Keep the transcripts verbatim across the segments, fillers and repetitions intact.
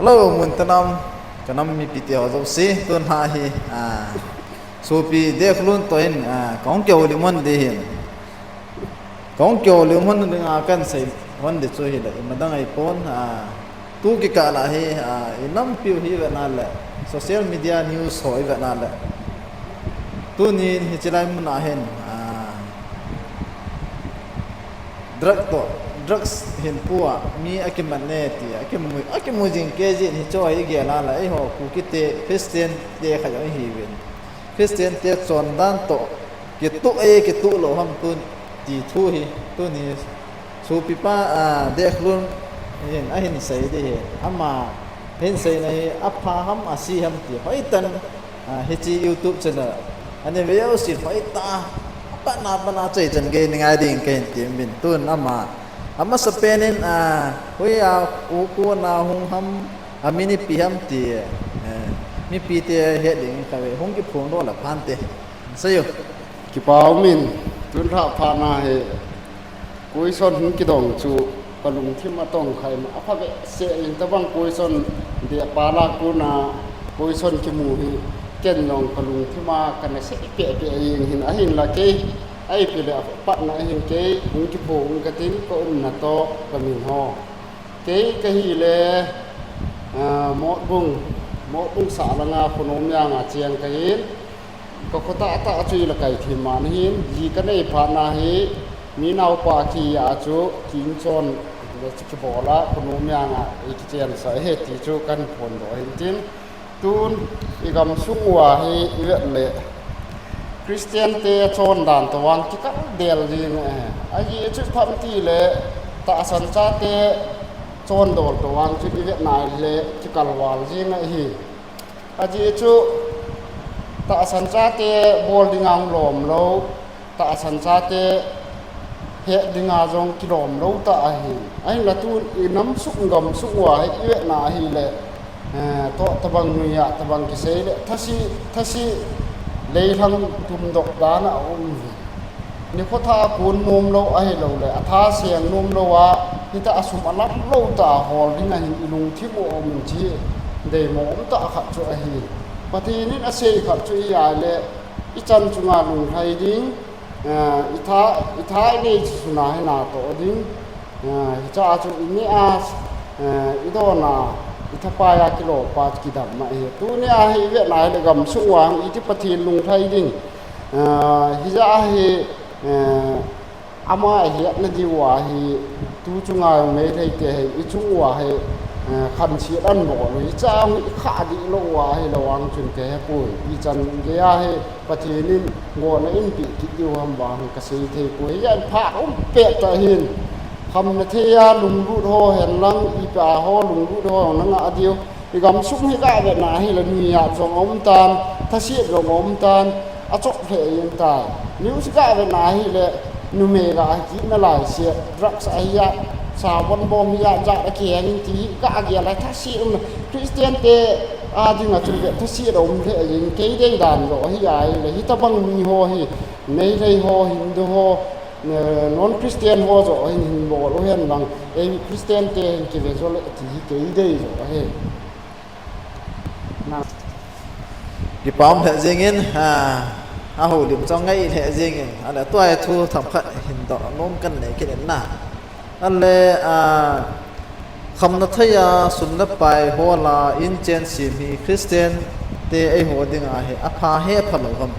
Hello, mun tanam, kanam mipi te ho jouse, tun hi, ah, sopi Deklun toh hin, ah, kahung kihoulim hon ding ahin. Kahung kihoulim hon dinga kahin sei hon ding chu hileh, imadang ahipon, ah, tu kikah lah hi, ah, inampiu hi ivet na leh, social media news ho ivet na leh. Tunin hiche lai mun a hin, ah, drug toh, drugs hin pua, mi akimat e ti, akimu, akimu jing kei jin hichu hi igel a leh, eiho Kuki te, Christian te khat jong ihiuvin. Christian te chondan toh, kituh e, kituh lou ham tun, ti thu hi, tuni, sopipa, ah, Deklun hin, ahin sei ding ahi, ama, ahin seina hi, apha ham, ase ham ti, hoitah in, ah, hiche YouTube channel, ana ve jouse hoitah, apatna, apatna chai chan gei ni ngai ding kahin temin, tun ama, amasapen in, ah, hoiya, u kona hung ham, amin ipi ham ti, eh, mipi te het ding kave, hung kiphong doh leh phante. Seiyo. Kipa umin, tun lha phat na hi, question hung kidong chu, kalungthim atongkha in, apha behseh in, tabang question dehpa lah a kona, question kimu hi, ken jong kalungthim a kana sei pehpeh jeng in, ahinlah kei, ipi leh apatna ahin kei, hung kiphong katin, ka umna toh, kamin ho. Kei kahileh, ah, Motbung, Motbung sah langa Khonom Jang a cheng kahin, ka kho tahtah chu Lakai themna ahin, ji kanei phat na hi, mi naopa kija chu, kin chon, le chu kibol a, Khonom Jang a, ikichen sah ahi ti chu kahin phondoh ahin tin, tun, igamsung uva hi, ivet leh, Christian te chondan toh vang kikal del jing e. Ajeh chu ipi ham tileh, tahsan chate chondol toh vang chu ivet na leh kikal val jing ahi. Ajeh chu tahsan chate bol dinga hung lom lou, tahsan chate het dinga jong kilom lou tah ahi. Ahinlah tun inamsung, igamsung uva hi ivet na ahileh, eh, toh tabang nuiya, tabang kisei leh, thase, thase leilhang tumdoh dan a um hi. Nikho tha a kon nom lou ahilouleh, atha seng nom lou a, hitia sum alam lou tah a hol dinga hin ilungthim u um in chu, deimo um tah khat chu ahi. Pathen in asei khat chu ipi ham leh, ichan chunga lunglhai ding, eh, itha, itha inei chu suna hi natoh ding. Eh, hiche a chu ineh a, eh, idon a, ithapai a kilopa kidam ahi. Tuni a hi ivet na hileh gamsung uva iti Pathen lunglhai ding. Eh, hijeh a hi, eh, ama ahetna diu ahi, tu chunga Meitei te hi, ichung uva hi, eh, khanset anbol u, ichang ikha dih lou uva hilou vang chun kahepoi, ichan gei a hi, Pathen in gonna einpeh kit diu ham vang kasei thei poi. Hijeh in phat um pet tah hin, khamna thei a lunglut ho hen lang, ipi a ho lunglut ho jong nanga diu. Igamsung hi gavet na hileh nuiya jong aum tan, thase jong aum tan, achop lheh jeng tai. News gavet na hileh numei ga hi kina lai se, drugs ahi a, sabon bom hi a, jat a keng in ti hi gagel a thase um. Christian te a dinga chun ve thase a um lheh jeng, kei dei dan joh hi ahileh, hitabang mi ho hi, Meitei ho, Hindu ho, eh, non-Christian ho joh hin, hin bol u hen lang, ei Christian te hin kive jo leh ti hi kei dei joh ahi. Na. Kipa um lheh jeng in, ah, ahoulim chu angai lheh jeng in, ahileh tua hi thu themkhat hin doh nom kanei kit in na. Ahileh, ah, khamna thei a sum le pai hol a inchen sem hi Christian te eiho dinga hi apha ham aphalou ham?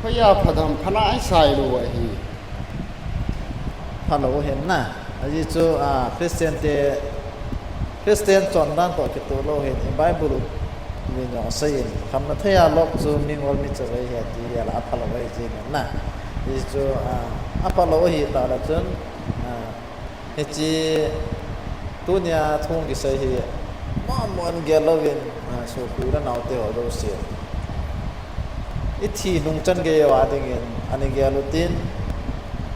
Hoiya pha ham, pha nai sai lou ahi. Phalou ahin na. Ajeh chu, ah, Christian te, Christian chondan toh kitoh lou ahin, i Bible in jong asei in, khamna thei a lop chu mingol michavei ahi ti hi ahileh aphalou ahi jeng in na. Ajeh chu, ah, aphalou ahi tah leh chun, ah, hiche tunia thu kisei hi mama in gel louvin, ah, sopi le naote ho jouse, ithi nung chan gei uva dingin ana gel utin,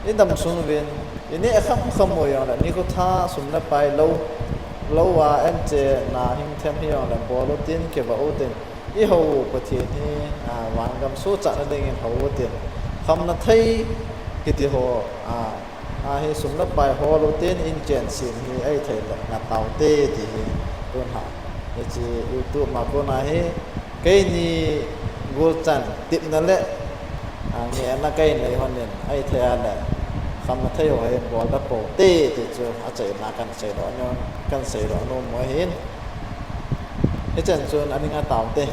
idam sung uvin, ineh kham kham u jongleh, nikho tha sum le pai lou, lou a anche na hing them hi jongleh bol utin, kivah utin, ihou u Pathen hi, ah, vangam suhchatna dingin hou utin, khamna thei kiti ho, ah, ahi sum le pai hol utin inchen sem hi ahithei leh nataote ti hi Hiche YouTube ma kona hi keini golchan tepna le ngehna kei nei hon in ahithei a le khamna thei ho hi bol tapou te ti chu achaina kahin seidoh nom u ahin. Hichan chun aning a taote.